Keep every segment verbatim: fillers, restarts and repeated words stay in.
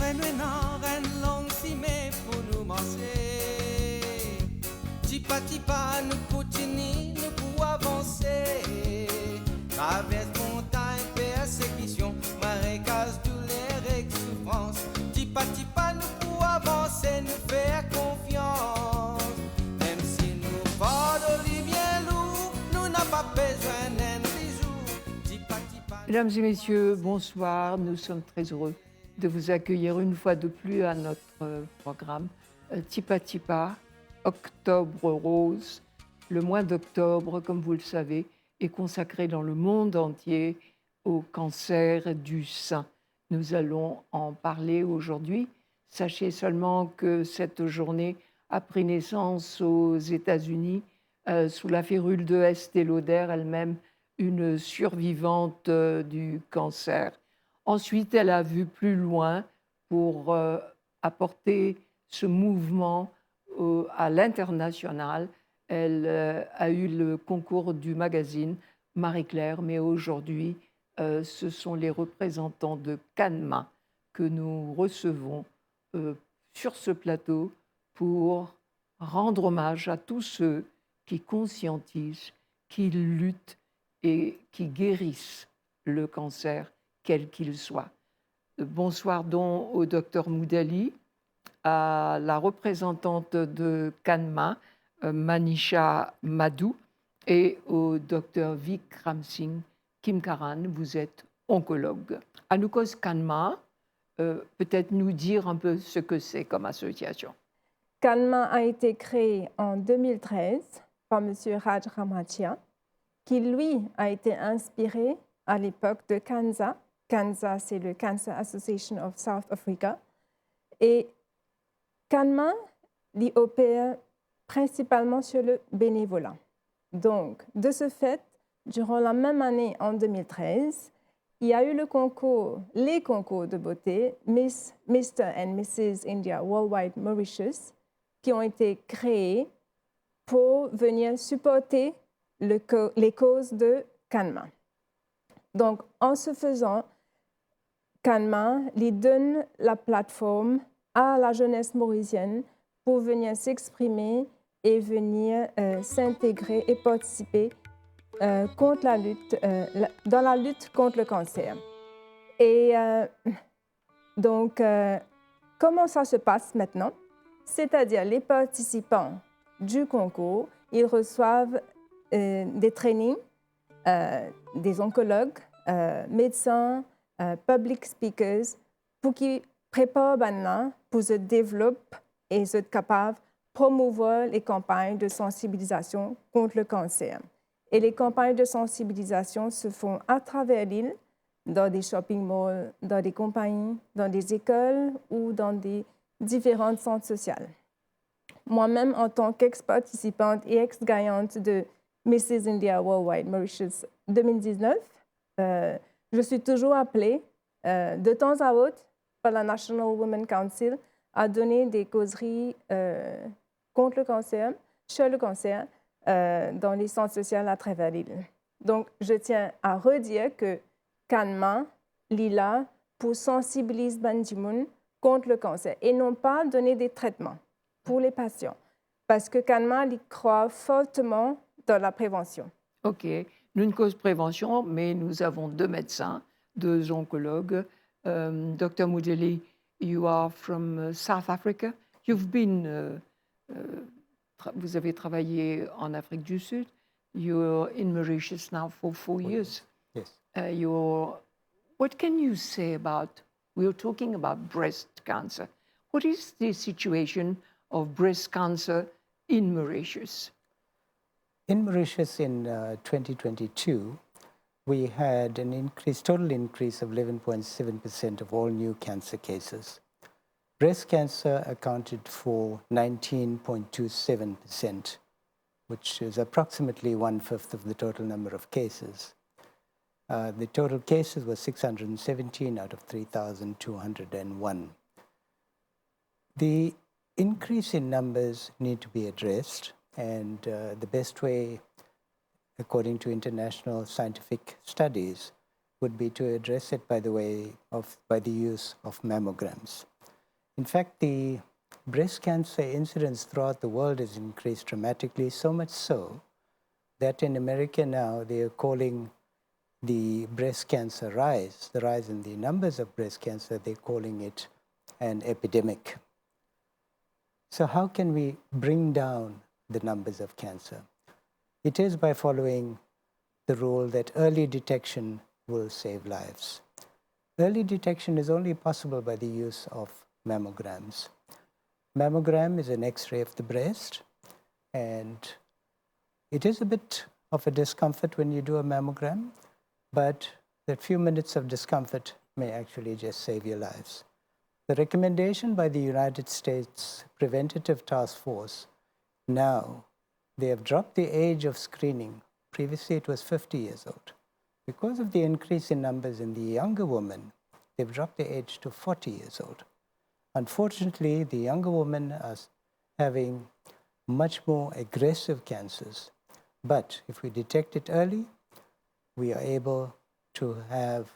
Nou ena enn long sime pou nou marse. Tipa tipa nou kontini, nou pou avanse. Travers montagn, persekision, marekaz, douler ek soufrans. Tipa tipa nou pou avanse, nou fer konfians. Mem si nou fardo li bien lour, nou napa bezwin enn bizou. Tipa tipa nou... Mesdames et messieurs, bonsoir. Nous sommes très heureux de vous accueillir une fois de plus à notre, euh, programme, euh, Tipa Tipa, Octobre Rose. Le mois d'octobre, comme vous le savez, est consacré dans le monde entier au cancer du sein. Nous allons en parler aujourd'hui. Sachez seulement que cette journée a pris naissance aux États-Unis, euh, sous la férule de Estée Lauder, elle-même une survivante, euh, du cancer. Ensuite, elle a vu plus loin pour, euh, apporter ce mouvement, euh, à l'international. Elle, euh, a eu le concours du magazine Marie-Claire, mais aujourd'hui, euh, ce sont les représentants de CANMA que nous recevons, euh, sur ce plateau pour rendre hommage à tous ceux qui conscientisent, qui luttent et qui guérissent le cancer, quel qu'il soit. Bonsoir donc au docteur Moudali, à la représentante de CANMA, euh, Manisha Madhu, et au docteur Vikram Singh Khemkaran. Vous êtes oncologue. Anou koz CANMA, euh, peut-être nous dire un peu ce que c'est comme association. CANMA a été créé en deux mille treize par monsieur Raj Ramatia, qui lui a été inspiré à l'époque de CANSA. CANSA, c'est le Cancer Association of South Africa. Et CANMA, li opère principalement sur le bénévolat. Donc, de ce fait, durant la même année, en deux mille treize, il y a eu le concours, les concours de beauté Miss, Mister and Missus India Worldwide Mauritius, qui ont été créés pour venir supporter le co-, les causes de CANMA. Donc, en ce faisant, CANMA, li donn la plateforme à la jeunesse mauricienne pour venir s'exprimer et venir, euh, s'intégrer et participer, euh, contre la lutte, euh, la, dans la lutte contre le cancer. Et, euh, donc, euh, comment ça se passe maintenant ? C'est-à-dire, les participants du concours, ils reçoivent, euh, des trainings, euh, des oncologues, euh, médecins, euh, public speakers, pour qu'ils préparent bann la pour se développer et se capable promouvoir les campagnes de sensibilisation contre le cancer. Et les campagnes de sensibilisation se font à travers l'île, dans des shopping malls, dans des compagnies, dans des écoles ou dans des différents centres sociaux. Moi-même, en tant qu'ex-participante et ex-gagnante de Missus India Worldwide Mauritius deux mille dix-neuf, euh, je suis toujours appelée, euh, de temps à autre par la National Women Council à donner des causeries, euh, contre le cancer, sur le cancer, euh, dans les centres sociaux à travers l'île. Donc, je tiens à redire que CANMA, li la pour sensibiliser bann dimoun contre le cancer et non pas donner des traitements pour les patients. Parce que CANMA, li croit fortement dans la prévention. Ok, nou koz prévention, mais nous avons deux médecins, deux oncologues. Euh, docteur Moudali, you are from, uh, South Africa. You've been, uh, uh, tra-, vous avez travaillé en Afrique du Sud. You're in Mauritius now for four years. Yes. Uh, you're, what can you say about, we are talking about breast cancer. What is the situation of breast cancer in Mauritius? In Mauritius in, uh, twenty twenty-two, we had an increase, total increase of eleven point seven percent of all new cancer cases. Breast cancer accounted for nineteen point two seven percent, which is approximately one-fifth of the total number of cases. Uh, the total cases were six hundred and seventeen out of three thousand two hundred and one. The increase in numbers need to be addressed, and, uh, the best way, according to international scientific studies, would be to address it by the way of, by the use of mammograms. In fact, the breast cancer incidence throughout the world has increased dramatically, so much so that in America now they are calling the breast cancer rise, the rise in the numbers of breast cancer, they're calling it an epidemic. So how can we bring down the numbers of cancer? It is by following the rule that early detection will save lives. Early detection is only possible by the use of mammograms. Mammogram is an X-ray of the breast, and it is a bit of a discomfort when you do a mammogram, but that few minutes of discomfort may actually just save your lives. The recommendation by the United States Preventative Task Force now, they have dropped the age of screening. Previously, it was fifty years old. Because of the increase in numbers in the younger women, they've dropped the age to forty years old. Unfortunately, the younger women are s-, having much more aggressive cancers. But if we detect it early, we are able to have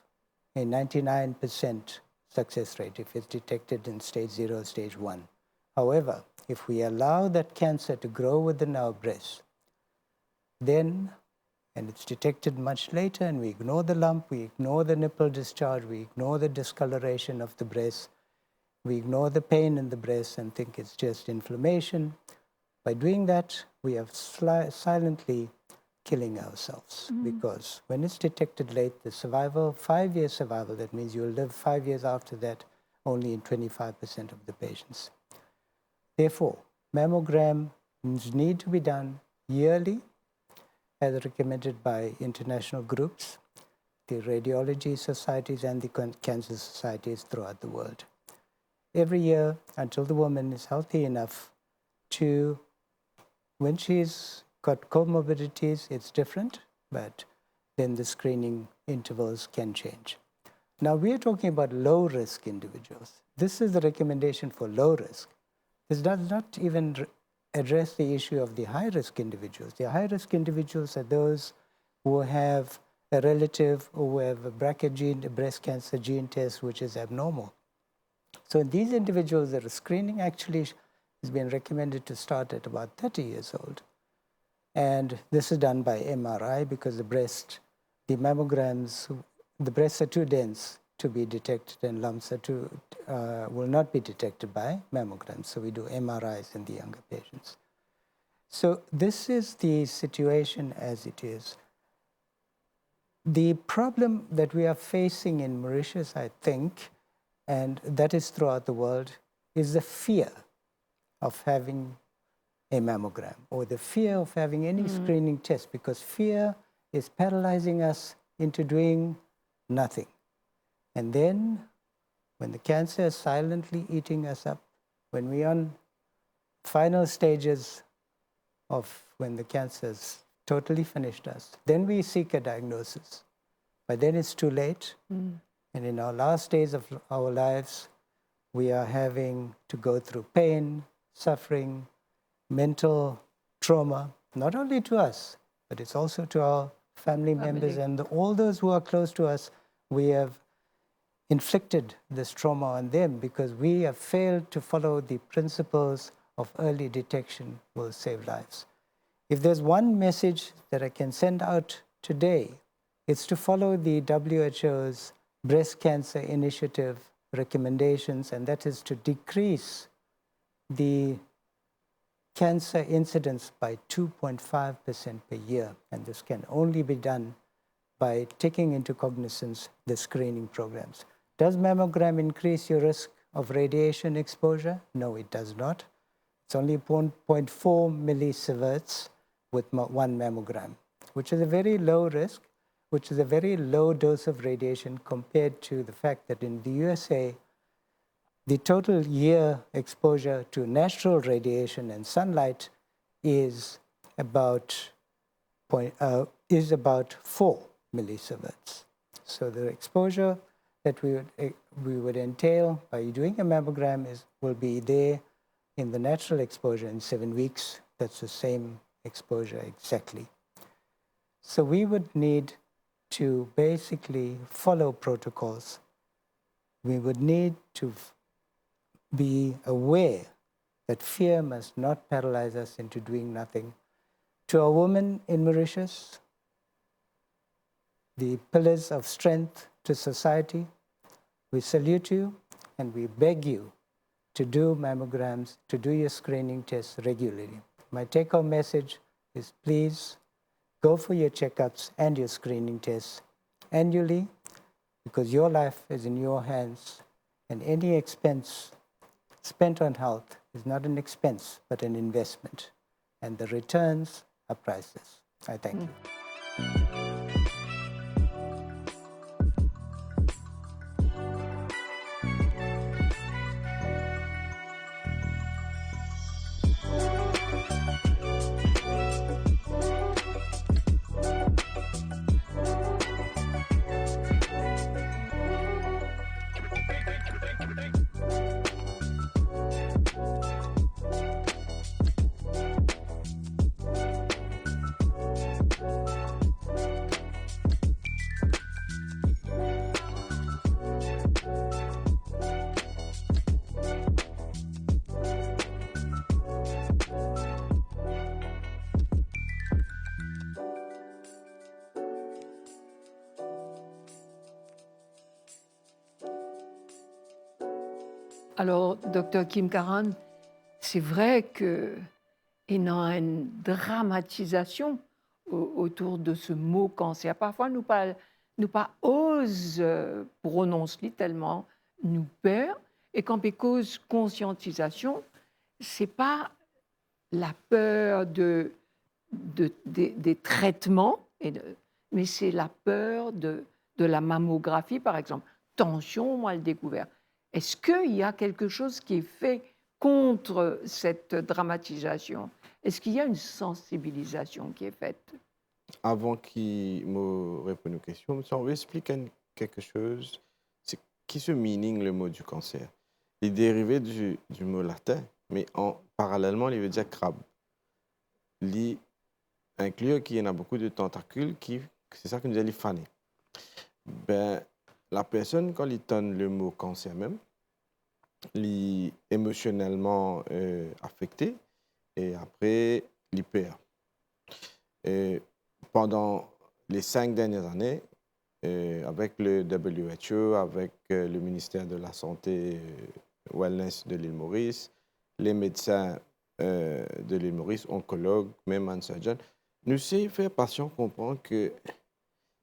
a ninety-nine percent success rate if it's detected in stage zero, stage one. However, if we allow that cancer to grow within our breast, then, and it's detected much later, and we ignore the lump, we ignore the nipple discharge, we ignore the discoloration of the breast, we ignore the pain in the breast and think it's just inflammation. By doing that, we are sli-, silently killing ourselves, because when it's detected late, the survival, five-year survival, that means you'll live five years after that, only in twenty-five percent of the patients. Therefore, mammograms need to be done yearly, as recommended by international groups, the radiology societies and the can-, cancer societies throughout the world. Every year, until the woman is healthy enough to, when she's got comorbidities, it's different, but then the screening intervals can change. Now, we are talking about low-risk individuals. This is the recommendation for low risk. This does not even r-, address the issue of the high-risk individuals. The high-risk individuals are those who have a relative who have a B R C A gene, a breast cancer gene test, which is abnormal. So in these individuals, the screening actually has been recommended to start at about thirty years old. And this is done by M R I because the breast, the mammograms, the breasts are too dense to be detected and lumps are too, uh, will not be detected by mammograms. So we do M R Is in the younger patients. So this is the situation as it is. The problem that we are facing in Mauritius, I think, and that is throughout the world, is the fear of having a mammogram or the fear of having any screening test, because fear is paralyzing us into doing nothing. And then, when the cancer is silently eating us up, when we are on final stages of when the cancer has totally finished us, then we seek a diagnosis. But then it's too late. And in our last days of our lives, we are having to go through pain, suffering, mental trauma, not only to us, but it's also to our family members and the, all those who are close to us. We have inflicted this trauma on them because we have failed to follow the principles of early detection will save lives. If there's one message that I can send out today, it's to follow the W H O's breast cancer initiative recommendations, and that is to decrease the cancer incidence by two point five percent per year, and this can only be done by taking into cognizance the screening programs. Does mammogram increase your risk of radiation exposure? No, it does not. It's only point, point four millisieverts with mo-, one mammogram, which is a very low risk, which is a very low dose of radiation compared to the fact that in the U S A, the total year exposure to natural radiation and sunlight is about point, uh, is about four millisieverts. So the exposure that we would, eh, we would entail by doing a mammogram is, will be there in the natural exposure in seven weeks. That's the same exposure exactly. So we would need to basically follow protocols. We would need to f-, be aware that fear must not paralyze us into doing nothing. To our women in Mauritius, the pillars of strength to society, we salute you and we beg you to do mammograms, to do your screening tests regularly. My take-home message is, please go for your checkups and your screening tests annually, because your life is in your hands, and any expense spent on health is not an expense, but an investment, and the returns are priceless. I thank you. Alors, Docteur Kim Karan, c'est vrai que ena enn dramatizasion o-, otour de ce mot cancer. Parfwa nou pa, nou pa oz, euh, pronons li telman nou per, e kan pe koz konsiantizasion, se pa la peur de, de, de, des traitements, et de, mais c'est la peur de, de la mammographie, par exemple. Tansion, mo al dekouver. Est-ce qu'il y a quelque chose qui est fait contre cette dramatisation ? Est-ce qu'il y a une sensibilisation qui est faite ? Avan ki mo reponn ou kestion, mo ti anvi explik enn kiksoz, se ki se meaning le mot du cancer. Li derive du, du mo latin, me an, paralelman, li ve dir krab. Li inkli ki ena boukou de tantakil ki, se sa ki nou dir li fane. Be, la personn, kan li tann le mo kanser mem, li emosionelman, euh, afekte e apre, li per. E pandan le sink dernie ane, euh, avek le W H O, avek, euh, le Ministère de la Santé, euh, Wellness de l'île Maurice, les médecins, euh, de l'île Maurice, onkolog, mem bann surgeon, nou sey fer pasian konpran ki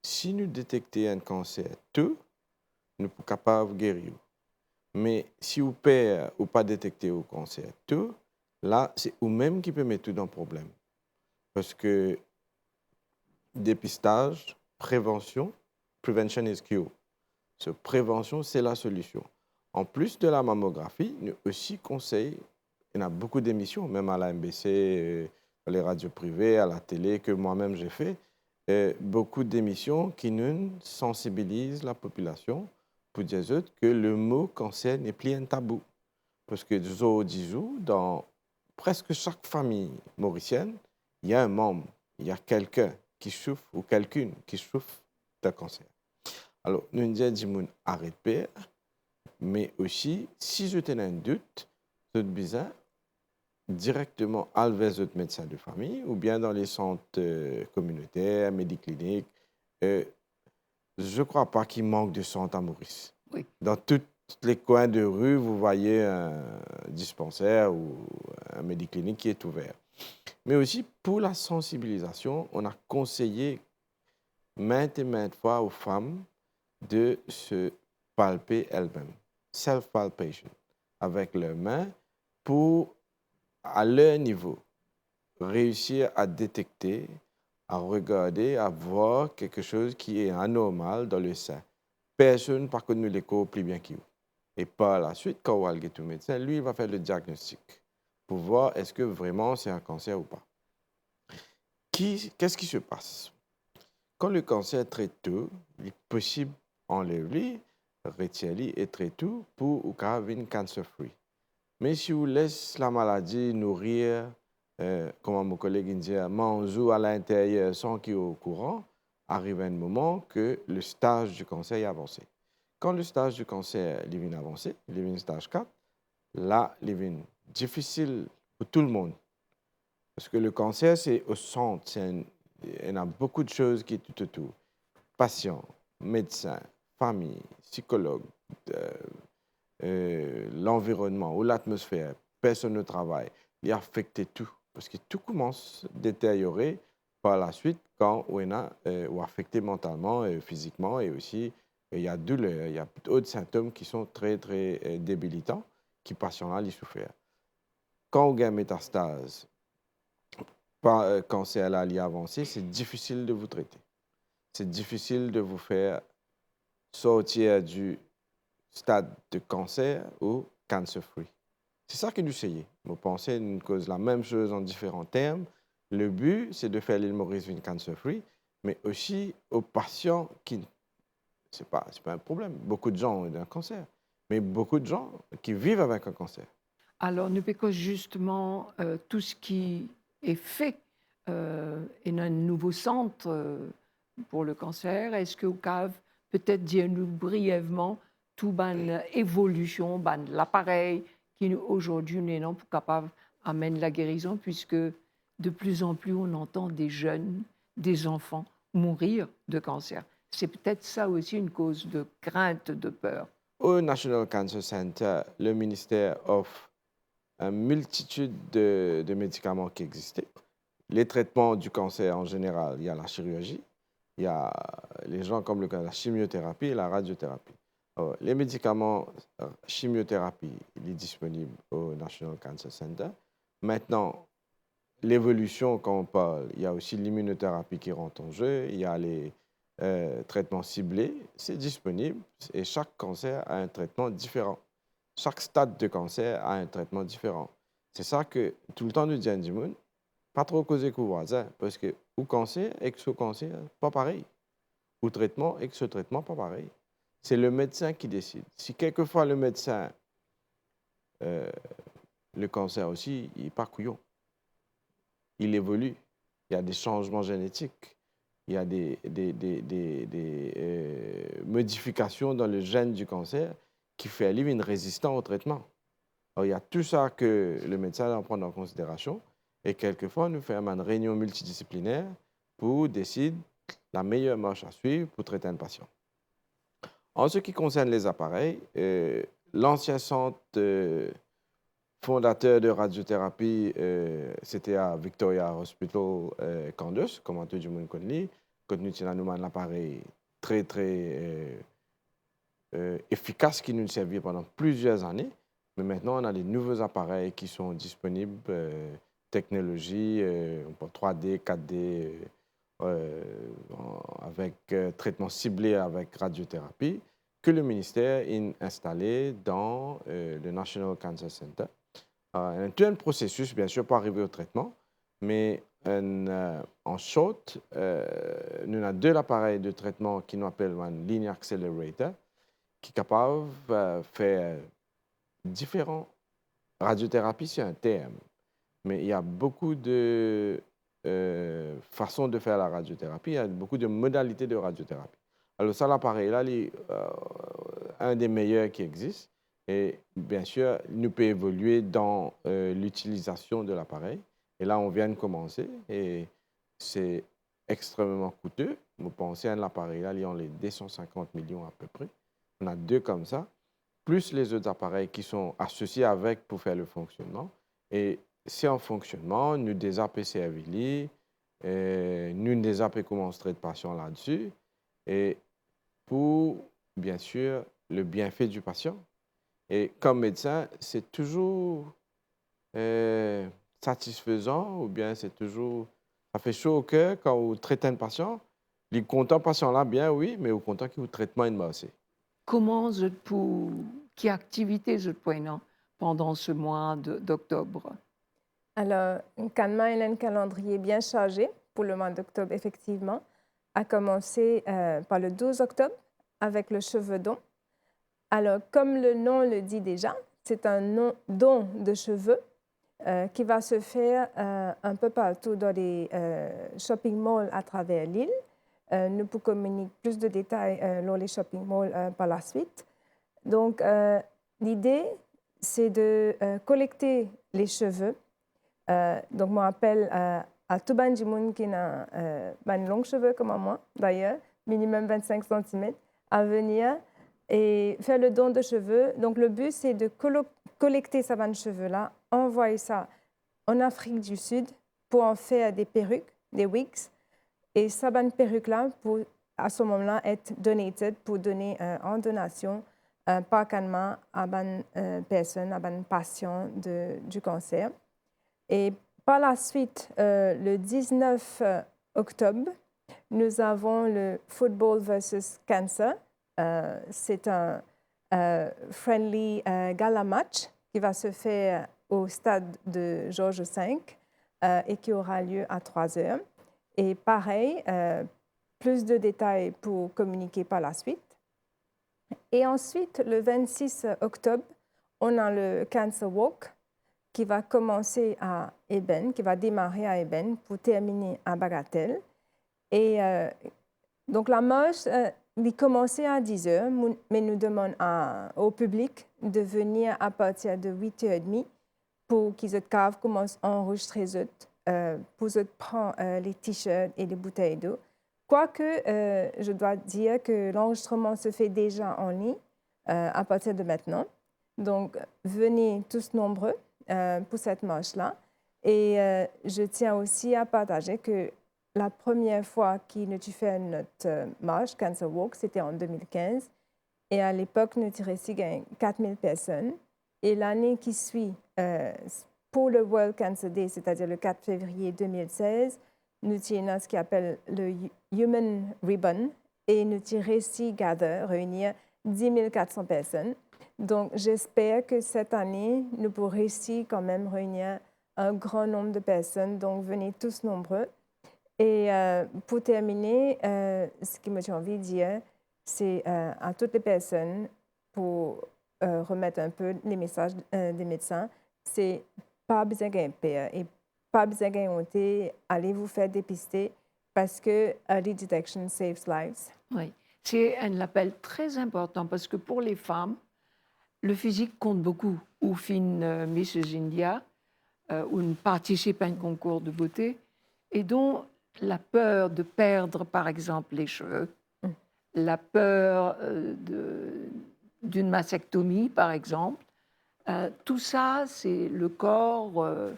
si nou detekte enn kanser to, nou pou kapav geri ou. Me si ou per, ou pa detekte ou kanser to, la, se ou mem ki pe met ou dan problem. Parski depistaz, prevansion, prevention is cure. So, prevansion, se la solision. An plis de la mamografi, nou osi konsey, ena boukou demision, mem a la M B C, euh, dan le radio prive, a la tele, ke mwa mem j'ai fait, euh, boukou demision ki nou sansibiliz la popilasion pou dir zot ki le mo kanser n'est plus un tabou. Parski zordi zour, dan preski sak fami morisienn, il y a un membre, il y a quelqu'un qui souffre ou quelqu'une qui souffre d'un cancer. Alor, nou dir dimoun aret per, me osi, si zot ena enn dout, zot bizin direkteman al ver zot medsin de fami oubien dan le sant, euh, kominoter, mediklinik, euh, je crois pas qu'il manque de centre à Maurice. Oui. Dans tous les coins de rue, vous voyez un dispensaire ou un médiclinique qui est ouvert. Mais aussi, pour la sensibilisation, on a conseillé maintes et maintes fois aux femmes de se palper elles-mêmes, self-palpation, avec leurs mains, pour, à leur niveau, réussir à détecter, à regarder, à voir quelque chose qui est anormal dans le sein. Personn pa konn nou lekor pli bien ki ou. E par la suite, kan ou al get ou medsin, lui, il va faire le diagnostic pour voir est-ce que vraiment c'est un cancer ou pas. Qui, qu'est-ce qui se passe ? Kan le kanser tre to, li posib anlev li, retir li e tre to pou ou kapav vinn cancer free. Me si ou les lamaladi nourir, euh, kouma mo koleg inn dir, manz ou a linteryer san ki ou okouran, ariv enn moman ki le staz di kanser li avanse. Kan le staz di kanser li vinn avanse, li vinn staz kat, la, li vinn difisil pou tou le mond. Parski le kanser, se o sant, se enn, ena boukou de soz ki toutotour. Pasian, medsin, fami, sikolog, euh, euh, lanvironnman ou latmosfer, personn o travay, li afekte tou. Parski tou koumans deteryore par laswit kan ou ena, euh, ou afekte mantalman e fizikman, e osi, euh, il y a douleur, il y a autres symptômes qui sont très, très, euh, débilitants, ki pasian la, li soufer. Kan ou gagn metastaz, pa, euh, kanser la, li avanse, c'est difficile de vous traiter. C'est difficile de vous faire sortir du stade de cancer au cancer free. Se sa ki nou seye. Mo panse nou koz lamem soz an diferan term. Le but, c'est de faire l'île Maurice vinn cancer free, mais aussi aux patients qui, c'est pas, c'est pas un problème. Beaucoup de gens ont un cancer, mais beaucoup de gens qui vivent avec un cancer. Alors, nou pe koz zisteman, euh, tou seki e fe, euh, ena enn nouvo sant, euh, pour le cancer. Eski ou kav petet dir nou brievman tou bann evolision, bann laparey ki nou, aujourd'hui, nou ena pou kapav amenn lagerizon, puisque de plus en plus, on entend des jeunes, des enfants mourir de cancer. C'est peut-être ça aussi une cause de crainte, de peur. Au National Cancer Center, le ministère offre une multitude de, de médicaments qui existaient. Les traitements du cancer en général, il y a la chirurgie, il y a les gens comme le, la chimiothérapie et la radiothérapie. Alors, les médicaments, euh, chimiothérapie, il est disponible au National Cancer Center. Maintenant, l'évolution, quand on parle, il y a aussi l'immunothérapie qui rentre en jeu, il y a les, euh, traitements ciblés, c'est disponible et chaque cancer a un traitement différent. Chaque stade de cancer a un traitement différent. C'est ça que tout le temps nou dir dimoun, pa tro koze ek ou vwazin, parski ou kanser ek so kanser pa parey. Ou tretman ek so tretman pa parey. C'est le médecin qui décide. Si quelquefois le médecin, euh, le cancer aussi, il est pas couillon. Il évolue. Il y a des changements génétiques. Il y a des, des, des, des, des, euh, modifications dans le gène du cancer qui fait li vinn résistant au traitement. Alors, il y a tout ça que le médecin doit prendre en considération. Et quelquefois, nou fer bann réunion multidisciplinaire pour décider la meilleure marche à suivre pour traiter un patient. En ce qui concerne les appareils, euh, l'ancien centre, euh, fondateur de radiothérapie, euh, c'était à Victoria Hospital, euh, Candace, kouma tou dimoun konn li, kot nou ti ena nou bann laparey très, très, euh, euh, efficace ki nou servi pendant plusieurs années. Mais maintenant, on a des nouveaux appareils qui sont disponibles, euh, technologie, euh, on peut trois D, quatre D, euh, euh, en, avec, euh, traitement ciblé avec radiothérapie, que le ministère a installé dans, euh, le National Cancer Center. Euh, ena tou enn prosesis, bien sûr, pour arriver au traitement, mais en, euh, en short, euh, nou ena de laparey de tretman ki nou apel bann linear accelerator, ki kapav, euh, fer diferan. Radiothérapie, c'est un terme, mais il y a beaucoup de, euh, façons de faire la radiothérapie, il y a beaucoup de modalités de radiothérapie. Alors sa, laparey la, li, euh, un des meilleurs qui existe. Et bien sûr, nou pe évoluer dans, euh, l'utilisation de l'appareil. Et là, on vient de commencer et c'est extrêmement coûteux. Mo panse enn laparey la, li anler deux cent cinquante millions à peu près. On a deux comme ça, plus les autres appareils qui sont associés avec pour faire le fonctionnement. Et c'est en fonctionnement, nou deza pe servi li, euh, nou deza pe koumans tret pasian ladan. Et pour, bien sûr, le bienfait du patient. Et comme médecin, c'est toujours, euh, satisfaisant, oubien c'est toujours, ça fait chaud au cœur quand ou tret enn pasian, li kontan pasian la bien, wi, me ou kontan ki ou tretman inn marse. Kouma zot pou, ki aktivite zot pou ena pandan se mwa de, d'oktob? Alors, Kanma ena enn kalandriye bien sarze pour le mois d'octobre, effectivement, à commencer, euh, par le douze octobre avec le cheveu don. Alors, comme le nom le dit déjà, c'est un nom, don de cheveux, euh, qui va se faire, euh, un peu partout dans les, euh, shopping malls à travers l'île. Euh, nou pou kominik plus de détails, euh, lor les shopping malls, euh, par la suite. Donc, euh, l'idée, c'est de, euh, collecter les cheveux. Euh, donc, mo apel, euh, à tout bann dimoun ki ena, euh, bann long cheveux comme moi, d'ailleurs, minimum vingt-cinq centimètres, à venir et faire le don de cheveux. Donc, le but, c'est de colo-, collecter sa bann cheveux-là, envoyer ça en Afrique du Sud pour en faire des perruques, des wigs. Et sa bann peruk la pou, à ce moment-là, être donated, pou done, euh, an donasyon, euh, par CANMA a bann, euh, personn, a bann pasian de, du cancer. Et par la suite, euh, le dix-neuf octobre, nous avons le Football versus Cancer. Euh, c'est un, euh, friendly, euh, gala match qui va se faire au stade de Georges cinq, euh, et qui aura lieu à trois heures. Et pareil, euh, plus de détails pour communiquer par la suite. Et ensuite, le vingt-six octobre, on a le Cancer Walk qui va commencer à Eben, qui va démarrer à Eben pour terminer à Bagatelle. Et, euh, donc, la marche, euh, li komanse à dix heures, mou-, mais nous demandons à, au public de venir à partir de huit heures et demie pour ki zot kapav koumans anrezistre zot, euh, pou zot pran, euh, les t-shirts et les bouteilles d'eau. Quoique, euh, je dois dire que l'enregistrement se fait déjà en ligne, euh, à partir de maintenant. Donc, venez tous nombreux, euh, pour cette marche-là. Et, euh, je tiens aussi à partager que la première fois ki nou ti fer not, euh, march, Cancer Walk, c'était en deux mille quinze. Et à l'époque, nou ti resi gagn quatre mille personnes. Et l'année qui suit, euh, pour le World Cancer Day, c'est-à-dire le quatre février deux mille seize, nou ti ena ce qui appelle le Hu-, Human Ribbon, et nou ti resi gather, réunir dix mille quatre cents personnes. Donc, j'espère que cette année, nou pou resi quand même réunir un grand nombre de personnes. Donc, venez tous nombreux. Et, euh, pour terminer, euh, ce que moi j'ai envie de dire, c'est, euh, à toutes les personnes, pour, euh, remettre un peu les messages, euh, des médecins, c'est pa bizin gagn per e pa bizin gagn onte, allez vous faire dépister parce que early detection saves lives. Oui, c'est un appel très important parce que pour les femmes, le physique compte beaucoup. Ou finn, euh, Misses India, euh, ou participe à un concours de beauté, et donc la peur de perdre, par exemple, les cheveux, la peur, euh, de, d'une mastectomie, par exemple. Euh, tout ça, c'est le corps, euh,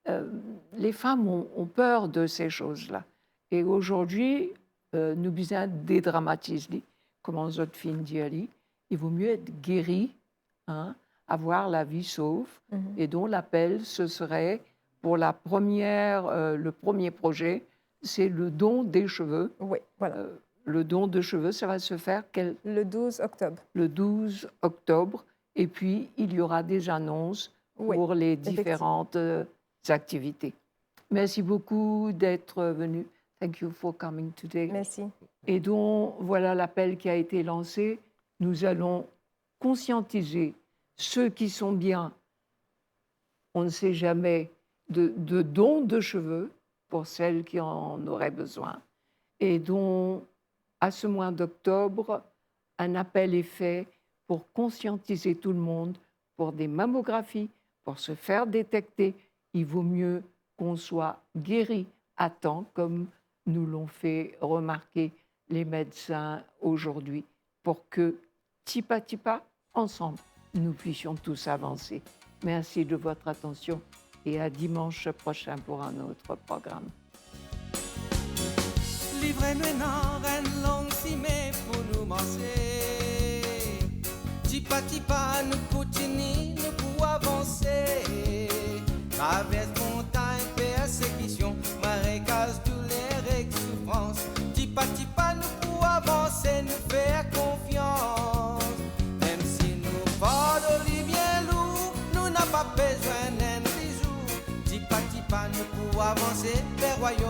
euh, les femmes ont, ont peur de ces choses-là. Et aujourd'hui, euh, nou bizin dedramatiz li, kouma zot finn dir li, il vaut mieux être guéri, hein, avoir la vie sauve. Mhm. Et donc, l'appel, ce serait pour la première, euh, le premier projet, c'est le don des cheveux. Oui, voilà. Euh, le don de cheveux, ça va se faire quel... Le douze octobre. Le douze octobre. Et puis, il y aura des annonces, oui, pour les, effectivement, différentes, euh, activités. Merci beaucoup d'être venu. Thank you for coming today. Merci. Et donc, voilà l'appel qui a été lancé. Nous allons conscientiser ceux qui sont bien, on ne sait jamais, de, de dons de cheveux pour celles qui en auraient besoin. Et donc, à ce mois d'octobre, un appel est fait pour conscientiser tout le monde, pour des mammographies, pour se faire détecter. Il vaut mieux qu'on soit guéri à temps, comme nous l'ont fait remarquer les médecins aujourd'hui, pour que, tipa tipa, ensemble, nous puissions tous avancer. Merci de votre attention et à dimanche prochain pour un autre programme. Livre nou ena enn long sime pou nou marse. Tipa tipa nou kontini, nou pou avanse. Travers montagn, persekision, marekaz, douler ek soufrans. Tipa tipa nou pou avanse, nou fer konfians. Mem si nou fardo li bien lour, nou napa bezwin enn bizou. Tipa tipa nou pou avanse ver rwayom